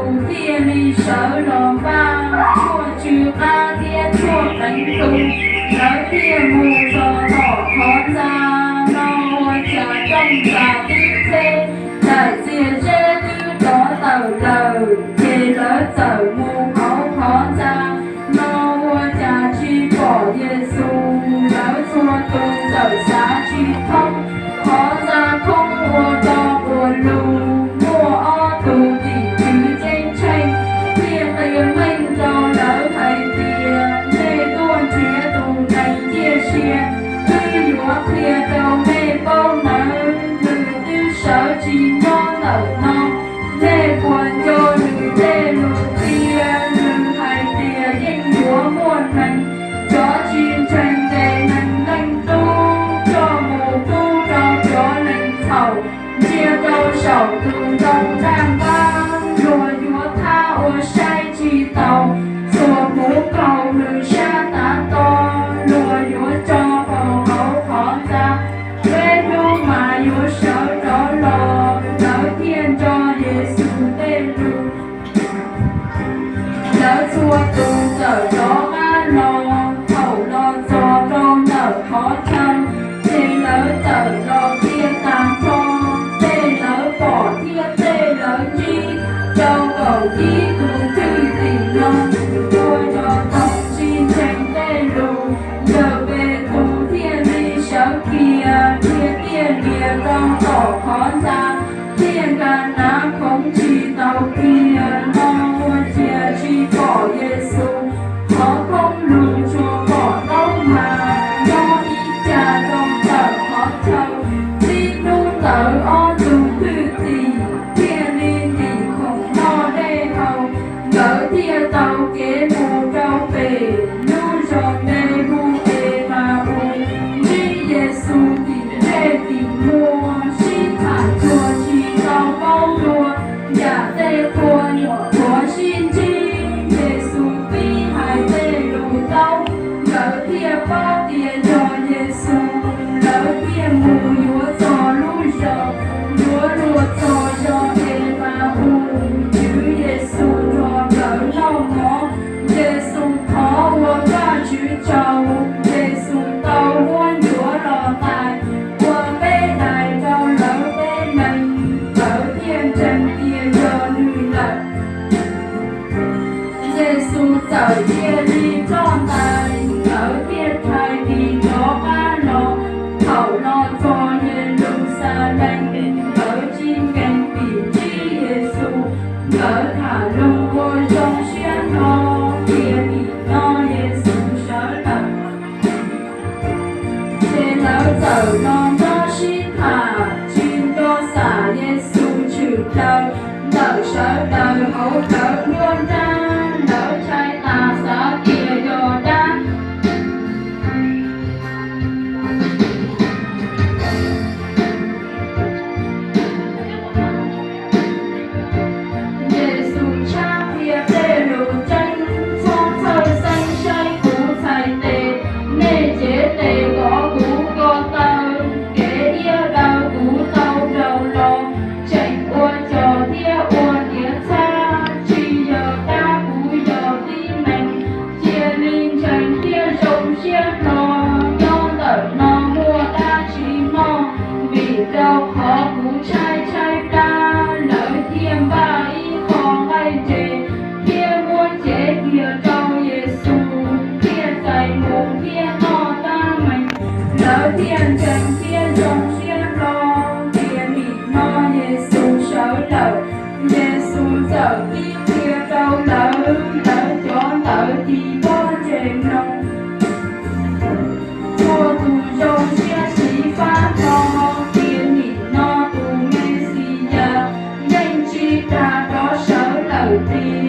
Tus thiaj li sawv los npaj tshuaj tsw qab thiab tshuaj qeev tu, lawv thiaj mus txog tom qhov ntxa. No ua cas rooj ntxa twb txheb, daim txiag zeb twb rov tawm lawm, ces lawv txawm mus hauv qhov ntxa. No ua cas tsis pom Yexus, lawv txhua tus txawm xav tsis thoob. Qhov ntxa khoob ua rau quas lug, muaj ob tug tim tswv ceeb tsheej thiaj qia meej rau lawv hais tias, nej tuaj nrhiav tus neeg ciaj sia, twb yuav qhia rau nej paub nawb, nws twb sawv tsis nyob ntawm no. Nej puas nco nws tej lus tiag? Nws hais tias yeej yuav muaj neeg cov tsis ntseeg ntes Neeg Leej Tub coj mus pub rau cov neeg txhaum ntsia rau saum tus ntoo daj npab. Luag yuav thab ua saib tsis taus, txhua hmuv kaus nws sab tav to, luag yuav tso faus hauv qhov ntxa. Peb hnub mas yuav sawv rov los. Lawv thiaj nco Yexus tej lus, lawv txhua tus txawm rov qab los. Thaum los txog rau ntawm qhov chaw, ces lawv txawm los qhia tag nrho tej lawv pom thiab tej lawv ntsib rau kaum ib tug thwj tim no. Ua rau thaum tsis ntseeg tej lus, yawg Petus thiaj li sawv kiag, qhia tiaj lias rau tom qhov ntxa, thiaj nka hnav khoov tsis tau kiag. No ua cas tsis pom Yexus, qhov khoob lug tsuas pom ntaub mas nyob ib cag rau ntawm qhov chaw. Tib hnub ntawd ob tug thwj tim thiaj li ntim khoom noj dej haus, nkawd thiaj tau kev mus rau pem lub zos npe hu Emaus, ntsib Yexus tim ntsej tim muag, sib tham tsuag tsis tau paub dua yam tej qhua nyuam qhuav sib ntsib. Yexus pib hais tej lus taub, nkawd thiaj paub tias yog Yexus. Lawv thiaj mus yuav txog lub zos, yuav luag txog zos Emaus, Tswv Yexus nrog nkawd noj mov. Yexus thov ua Vajtswv tsaug, Yexus tau muab ncuav los tais ua peb daim rau lawv peb neeg, nkawd thiaj ntseeg tias yog nws lawm. Yexus txawm cia li roj ntais, nkawd thiaj rhais ris rov qab los. Thaum los txog Yeluxalees, nkawd tsis nkees vim ntsib Yexus, nkawd tham lus ua zoo siab hlo tias nim no Yexus sawv lawm. Ces lawv txawm los nrog sib tham, tsis nco xam Yexus tshwm plaws ntawm sawv daws hauv plawv nruab nrab, lawv ntshai tas xav tias yog dab. Yexus tshab qhia tej lus tseeb, txhob txhawj xeeb saib kuv txhais tes, nej cev tes kom kuv ko taw, kev iab daw kuv tau rau los, tseem ua cos thiab ua tiav txhab, tsis yog dab kuv yog tib neeg, cia li ntseeg thiab zoo siab hlo. Nyob ntawm no muaj dab tsi noj, vim rau qhov kuv tshaib tshaib plab. Lawv thiaj npaj ib qho nqaij ntses thiab muab cev kiag rau Yexus, thiaj txais mus thiab noj tab meeg. Lawv thiaj ntseeg thiab zoo siab hlo tias nim no Yexus sawv lawm. Yexus txawm pib qhia rau lawv, lawv cov ntawd tsis paub ntseeg mloog. Txhua tus zoo siab xhiv fab hlo tias nim no tus Mexiyas yeej tsis tas rov sawv lawm tiag.